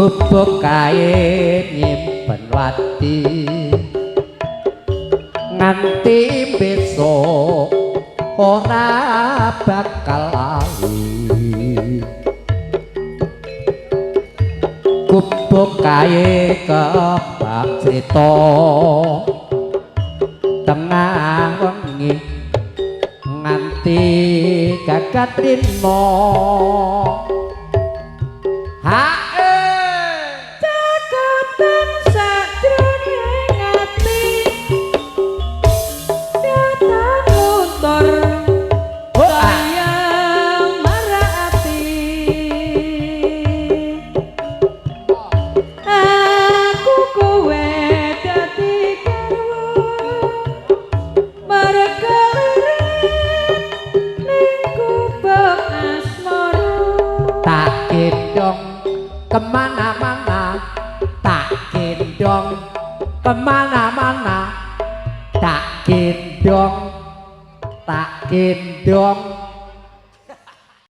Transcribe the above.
Gubuk kae nyimpen wati nganti besok ora bakal lali. Gubuk kae kebak crita tengah wengi nganti gagat rina. Hae Caketan sajroning ati datang luntur kaya marati. Aku kowe dadi garwa merga ning gubuk asmara. Tak gendong kemana-mana, tak gendong kemana-mana, tak gendong, tak gendong.